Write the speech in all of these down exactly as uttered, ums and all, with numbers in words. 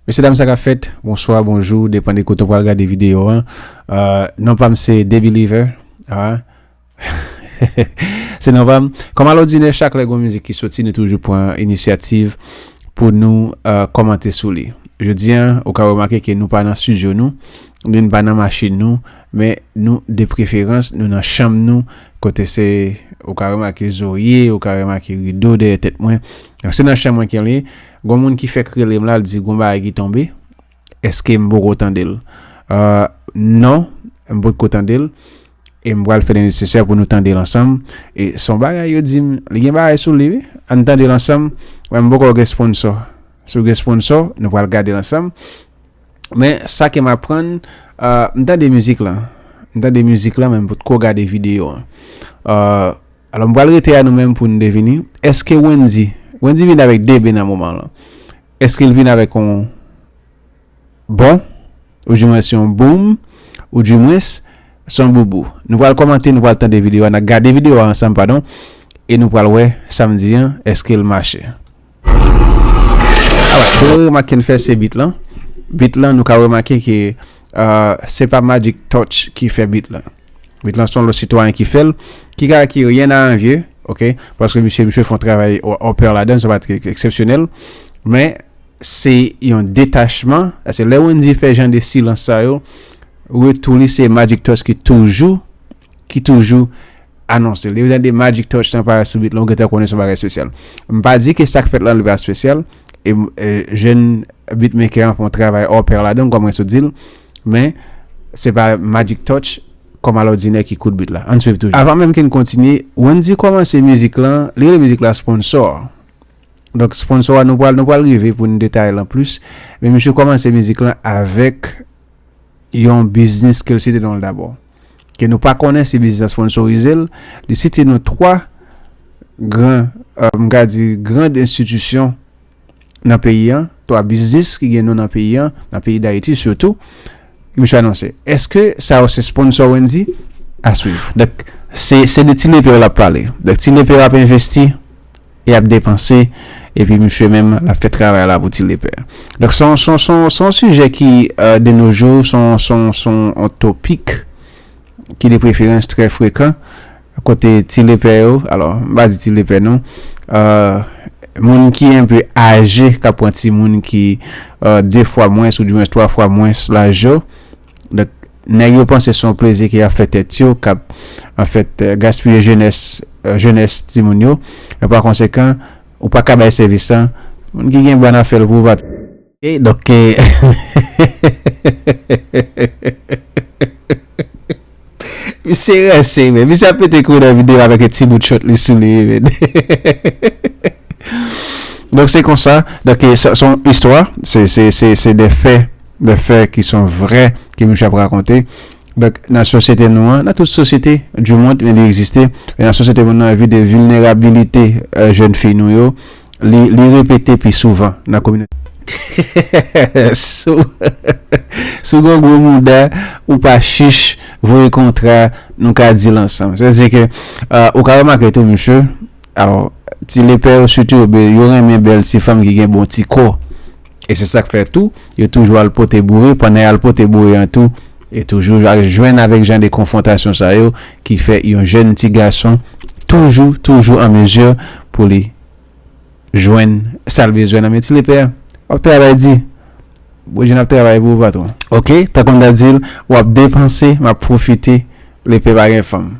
Mesye dam, sa k ap fèt? Bonswa, bonjou, depann de kote w pral gade videyo an. Euh, non pa m se The Believer. Ah. Se non pa m. Kòm alòdinè, chak lè gon mizik ki soti, nou toujou pran inisyativ pou nou, euh, kòmante sou li. Jodi a, ou ka remake ke nou pa nan estidyo nou, ni n pa nan machin nou, men nou, de preferans, nou nan chanm nou, kote se, ou ka remake zorye, ou ka remake rido dèyè tèt mwen. Donk, se nan chanm mwen ke l ye. Gon moun ki fèk rele m la, l di gon bagay ki tonbe. Èske m poko tande l? Euh, non, m potko tande l. E m pral fè le nesesè pou nou tande l ansanm. E se yon bagay yo di m, li gen bagay sou li, wi. Ann tande l ansanm. Mwen, m poko gen sponsò. Si w gen sponsò, nou pral gade l ansanm. Men, sa ke m aprann, euh, m tande mizik lan. M tande mizik lan, men m potko gade videyo an. Euh, alò, m pral rete a nou menm pou n devine. Èske Wendy, Wendy vin avèk de B nan moman lan. Èske l vin avèk yon bon, oudimwens yon boom, oudimwens, se yon boubou? Nou pral kòmante, nou pral tande videyo a, n a gade videyo a ansanm, padon, e nou pral wè sa m di an, èske l mache. Premye remak ke n fè, se beat lan. Beat lan, nou ka remake ke, euh, se pa Magic Touch ki fè beat lan. Beat lan se yon lòt sitwayen ki fè l, ki ka, ki ryen a anvye, ok? Paske misye, misye fè yon travay o, opè ladan, se pa eksepsyonèl. Men, se yon detachman. Paske lè Wendy fè jan de silans sa yo, retou li se Magic Touch ki toujou, ki toujou anonse. Lè w tande Magic Touch lan parèt sou beat lan, ou gentan konnen se yon bagay espesyal. M pa di ke sa k fèt lan li pa espesyal, e, e jèn beatmaker an fè yon travay opè ladan, kòm mwen sot di l, men se pa Magic Touch kòm alòdinè ki koud beat la. Ann swiv toujou. Avan menm ke n kontinye, Wendy kòmanse mizik lan, li rele mizik la Sponsor. Donk, sponsò a, nou pral, nou pral rive pou n detaye l an plis. Men misye kòmanse mizik lan avèk yon biznis ke l site non l dabò. Ke nou pa konnen si biznis la sponsorize l. Li site non twa gran, euh, m ka di, gran enstitisyon nan peyi an, twa biznis ki gen non nan peyi an, nan peyi Dayiti sitou. Misye anonse. Èske sa yo se sponsò Wendy? A swiv. Donk, se, se de Ti Lepè l ap pale. Donk, Ti Lepè ap envesti, e ap depanse, epi misye menm, l ap fè travay la pou Ti Lepè. Donk, se yon, se yon, se yon, se yon sijè ki, euh, de nos jours, se yon, se yon, se yon topik ki de preferans trè frekan, kote Ti Lepè yo, alò, m pa di Ti Lepè non, euh, moun ki enpe aje, k ap pran timoun ki, euh, de fwa mwens, oudimwens twa fwa mwens laj yo. Donk, nèg yo panse se yon plezi ke y ap fè tèt yo, k ap, anfèt, euh, gaspiye jenès, euh, jenès timoun yo. E pa konsekan, ou pa ka bay sèvis lan, moun ki gen bwa nan fè l pou ou pa. E donk, eh, misye ranse, men. Misye ap pete kouri nan videyo avèk yon ti bout chòt li sou li, men. Donk, se konsa. Donk, eh, se, se yon istwa. Se, se, se, se de fè, de fè ki son vrè, ke misye ap rakonte. Donk, nan sosyete nou an, nan tout sosyete du monde, men li egziste. E nan sosyete nou an, vi de vilnerabilite, euh, jèn fi nou yo, li, li repete pi souvan nan kominote. Si w, si w gen gwo mouda, ou pa chich, voye kontra, nou ka di l ansanm. Sètadi ke, euh, ou ka remake tou, misye, alò, Ti Lepè yo sitou, yo be-, yo renmen bèl ti fanm ki gen bon ti kò. E se sa k fè tou, yo toujou al pote boure, pandan y al pote boure an tou, e toujou al jwenn avèk jan de konfwontasyon sa yo, ki fè yon jèn ti gason toujou, toujou an mezi pou li jwenn sa l bezwen nan men Ti Lepè a. W ap travay di. Bondye n ap travay pou ou, patwon. Ok, tankou m ta di l, w ap depanse, m ap pwofite, Lepè pa gen fanm.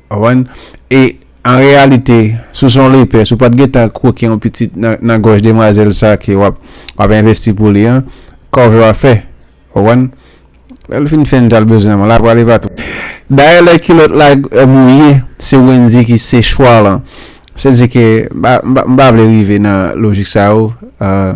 Ou konprann? E, an reyalite, si w se yon Lepè, si w pa t gentan kwoke yon pitit nan, nan gòj demwazèl sa ke w ap, w ap envesti pou li an, kòve w ap fè. Ou konprann? Lè l fin fè n t al bezwen, la pral e pa tou. Dayè, lè kilòt la, eh, mouye, se Wendy ki se chwa lan. Se di ke, m pa, m pa, m pa vle rive nan lojik sa yo, eh,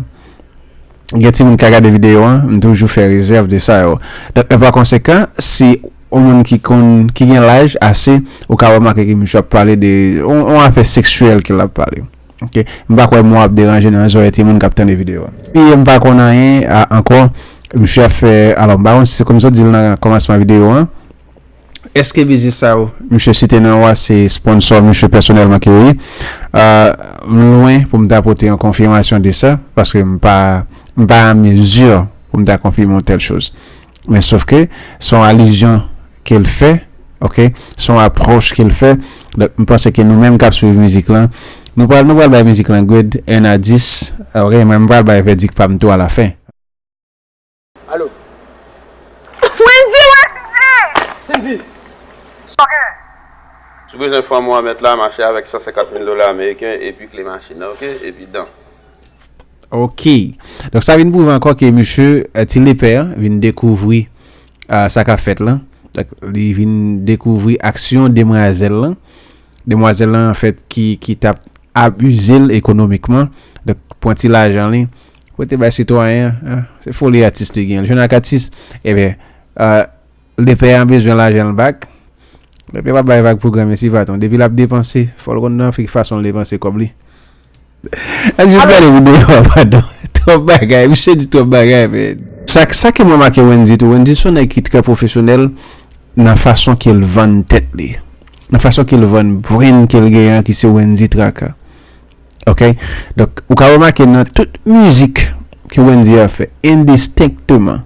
gen timoun ki ka gade videyo an, m toujou fè rezèv de sa yo. Donk, e pa konsekan, si yon moun ki konn, ki gen laj ase, ou ka remake ke misye ap pale de, yon, yon afè seksyèl ke l ap pale. Ok? M pa kwè mo ap deranje nan zòrèy timoun k ap tande videyo a. Epi m pa konn anyen a, ankò. Misye ap fè, alò, m pa konn si se kòm sa w di l nan kòmansman videyo an. Èske biznis sa yo, misye site non yo a, se sponsò misye pèsonèlman ke yo ye? Euh, m lwen pou m ta pote yon konfimasyon de sa, paske m pa m pa an mezi pou m ta konfime yon tèl choz. Men sòf ke se yon alizyon ke l fè, ok, se yon apwòch ke l fè. Donk, m panse ke nou menm k ap swiv mizik lan, nou pral, nou pral bay mizik lan grade un à dix, ok, mwen m pral bay vèdik pa m tou alafen. Alo. Wendy, wè. Cindy. Si w bezwen fanm ou an mèt la, mache avèk san senkant mil dola ameriken epi kle machin nan, ok? Epi dan. Ok. Donk sa vin pwouve ankò ke misye, eh, Ti Lepè vin dekouvri, ah, sa k ap fèt lan. Donk li vin dekouvri aksyon demwazèl lan. Demwazèl lan, anfèt, ki, ki t ap abize l ekonomikman. Donk pran ti lajan li, pote bay sitwayen an, ah, se foli atis li gen. L jwenn ak atis, ebyen, ah, Lepè an bezwen lajan l bak. Lepè p ap bay vag pou granmesi, patwon. Depi l ap depanse, fò l konn nan ki fason l depanse kòb li. Ap jis gade videyo a, padon. Twòp bagay, misye di twòp bagay, men. Sa, sa ke m remake Wendy tou, Wendy se yon nèg ki trè pwofesyonèl nan fason ke l vann tèt li. Nan fason ke l vann brand ke l genyen an, ki se Wendy Traka. Ok? Donk, ou ka remake nan tout mizik ke Wendy a fè, endistenkteman,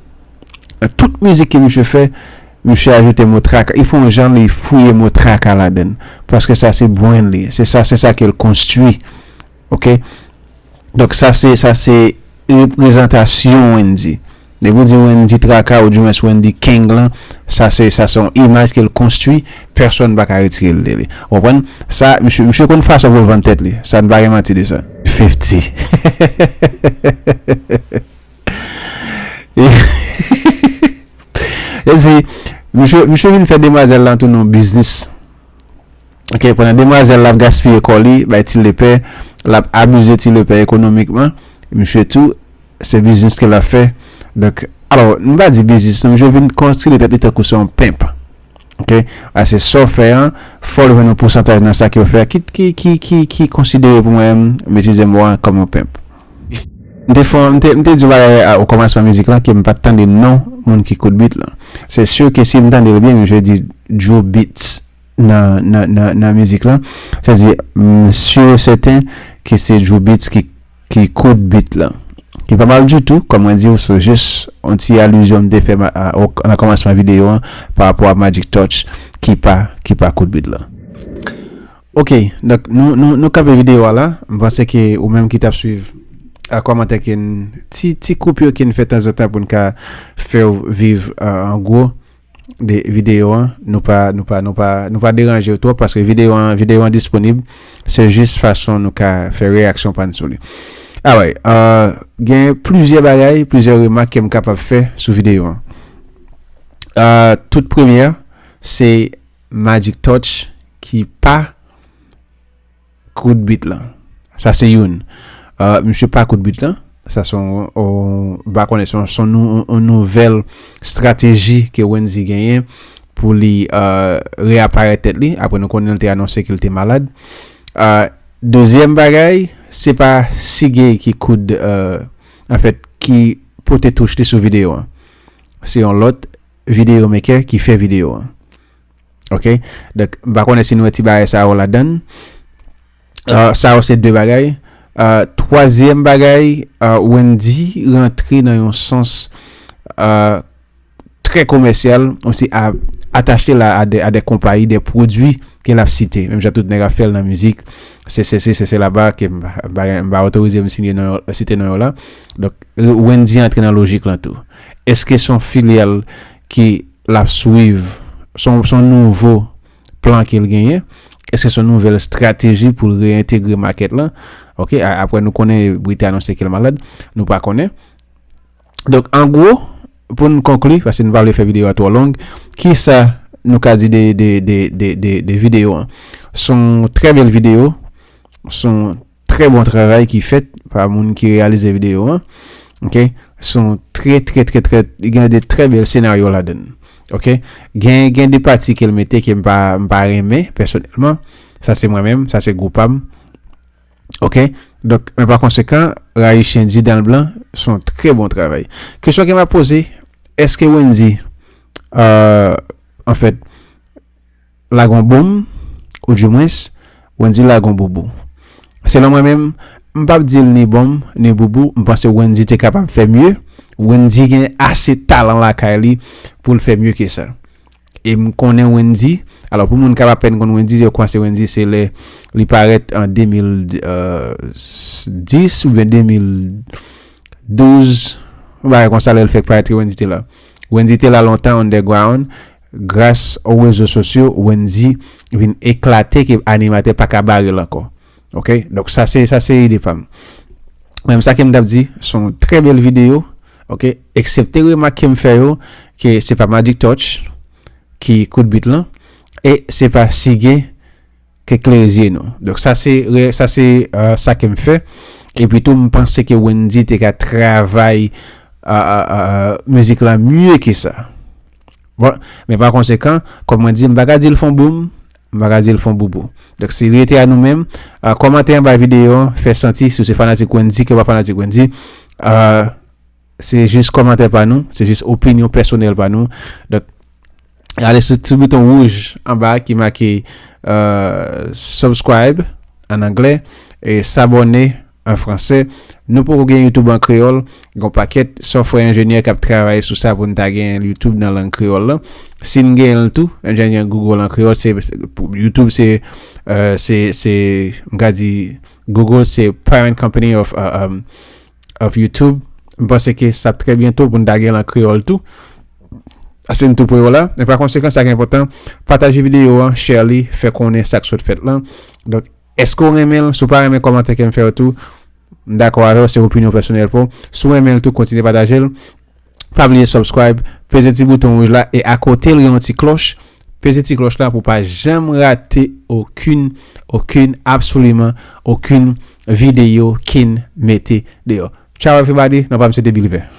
nan tout mizik ke misye fè, misye ajoute mo traka. Li fè yon jan li fouye mo traka ladan l. Paske sa se brand li. Se sa, se sa ke l konstwi. Ok? Donk, sa se, sa se reprezantasyon Wendy. Depi w di Wendy Traka, oudimwens Wendy King lan, sa se, sa se yon imaj ke l konstwi, pèsonn pa ka retire l de li. Ou konprann? Sa, misye, misye konn fason pou l vann tèt li. Sa n pa gen manti de sa. Fifty. E di, misye, misye vin fè demwazèl lan tounen yon biznis. Ok, pandan demwazèl la ap gaspiye kò li bay Ti Lepè, l ap abize Ti Lepè ekonomikman, misye tou, se biznis ke l ap fè. Donk, alò, m pa di biznis non, misye vin konsidere tèt li tankou se yon pimp. Ok? A se sa w fè an, fò l jwenn yon pousantaj nan sa ke w fè a, ki, ki, ki, ki, ki konsidere pou mwen menm, m itilize mo a kòm yon pimp. M te fè, m te, m te di yon bagay a, o kòmansman mizik lan ke m pa t tande non moun ki koud beat lan. Se si ke si m tande l byen, misye di Drew Beats nan, nan, nan, nan mizik lan. Sa di, m si e sèten ke se Drew Beats ki, ki koud beat lan. Ki pa mal ditou, kòm mwen di w, se jis yon ti alizyon m te fè ma- a- o- nan kòmansman videyo an pa rapò a Magic Touch ki pa, ki pa koud beat lan. Ok, donk nou, nou, nou kanpe videyo a la. M panse ke ou menm ki t ap swiv a kòmantè ke n, ti, ti koup yo ke n fè tanzantan pou n ka fè w viv, euh, an gwo de videyo an, nou pa, nou pa, nou pa, nou pa deranje w twòp paske videyo an, videyo an disponib. Se jis fason nou ka fè reyaksyon pa n sou li. Alright, euh, gen plizyè bagay, plizyè remak ke m kapab fè sou videyo an. Euh, tout premyè, se Magic Touch ki pa koud beat lan. Sa se youn. Euh, misye pa koud beat lan. Sa se yon, yon, m pa konnen, se yon, se yon nou- yon nouvèl estrateji ke Wendy genyen pou li, euh, reaparèt tèt li. Apre nou konnen l te anonse ke l te malad. Euh, dezyèm bagay, se pa Sigay ki koud, euh, anfèt, ki pote touch li sou videyo an. Se yon lòt videyo maker ki fè videyo an. Ok? Donk, m pa konnen si nou wè ti bagay sa yo ladan l. Euh, sa yo se de bagay. Euh, twazyèm bagay, euh, Wendy rantre nan yon sans, euh, trè komèsyal, osi a atache l a, a de, a de konpayi, de pwodui ke l ap site. Menm jan tout nèg ap fè l nan mizik, se, se, se, se, se laba ke m pa, m pa, m pa otorize m sinye non yo, site non yo la. Donk, Wendy antre nan lojik lan tou. Èske se yon filyal ke l ap swiv, se yon, se yon nouvo plan ke l genyen? Èske se yon nouvèl estrateji pou l reyentegre makèt lan? Ok, a- apre nou konnen Britney anonse ke l malad, nou pa konnen. Donk, an gwo, pou n konkli, paske n pa vle fè videyo a twò long, kisa nou ka di de, de, de, de, de, de videyo an? Se yon trè bèl videyo, se yon trè bon travay ki fèt pa moun ki reyalize videyo an. Ok? Se yon trè, trè, trè, trè, gen de trè bèl senaryo ladan l. Ok? Gen, gen de pati ke l mete ke m pa, m pa renmen, pèsonèlman. Sa se mwen menm, sa se gou pa m. Ok? Donk, men pa konsekan, Rayi Chen di dan l blan, se yon trè bon travay. Kesyon ke m ap poze, èske Wendy, euh, anfèt, lage yon bonm, oudimwens, Wendy lage yon boubou? Selon mwen menm, M p ap di l ni bon, ni boubou. M panse Wendyy te kapab fè mye. Wendyy gen ase talan lakay li pou l fè mye ke sa. E m konnen Wendyy. Alò, pou moun k ap apèn konn Wendyy, yo kòmanse Wendyy, se lè li parèt an de mil dis oubyen de mil douz, yon bagay konsa, lè l fèk parèt ke Wendyy te la. Wendyy te la lontan underground. Gras o rezo sosyo, Wendyy vin eklate ke animatè pa ka bare l ankò. Ok? Donk, sa se, sa se ide pa m. Menm sa ke m t ap di, se yon trè bèl videyo. Ok? Eksepte remak ke m fè yo, ke se pa Magic Touch ki kout bit lan, e se pa Sige ke klere zye nou. Donk, sa se, re- sa se euh, sa ke m fè. Epi tou, m panse ke Wendyy te ka travay euh, euh, euh, mizik la mye ke sa. Bon, men pa konsekan, kòm mwen di, m pa ka di l fon boum, m pa ka di l fon boubou. Donk, se li rete a nou menm. Euh, kòmantè anba videyo an, fè santi si w se fanatik Wendyy ke w pa fanatik Wendyy. Euh, se jis kòmantè pa nou, se jis opinyon pèsonèl pa nou. Donk, ale sou ti bouton wouj anba ki make euh, subscribe an anglè e s'abonner an fransè. Nou poko gen YouTube an kreyòl. Gon pakèt software enjenyè k ap travay sou sa pou n ta gen YouTube nan lang kreyòl la. Si n gen l tou, enjenyè Google an kreyòl, se, se- pou- YouTube se, euh, se, se, m ka di, Google se parent company of, uh, um, of YouTube. M panse ke sa ap trè byento pou n ta gen l an kreyòl tou. Ase n tou pre yo la. Men pa konsekan, sa ki enpòtan, pataje videyo an, share li, fè konnen sa k sot fèt lan. Donk, èske w renmen l? Si w pa renmen kòmantè ke m fè yo tou, m dakò avè w, se opinyon pèsonèl pa w. Si w renmen l tou, kontinye pataje l. Pa bliye subscribe, peze ti bouton wouj la e akote l gen yon ti klòch. Peze ti klòch la pou w pa janm rate okenn, okenn, absoliman okenn videyo ke n mete deyò. Ciao everybody, non pa m se Debi River.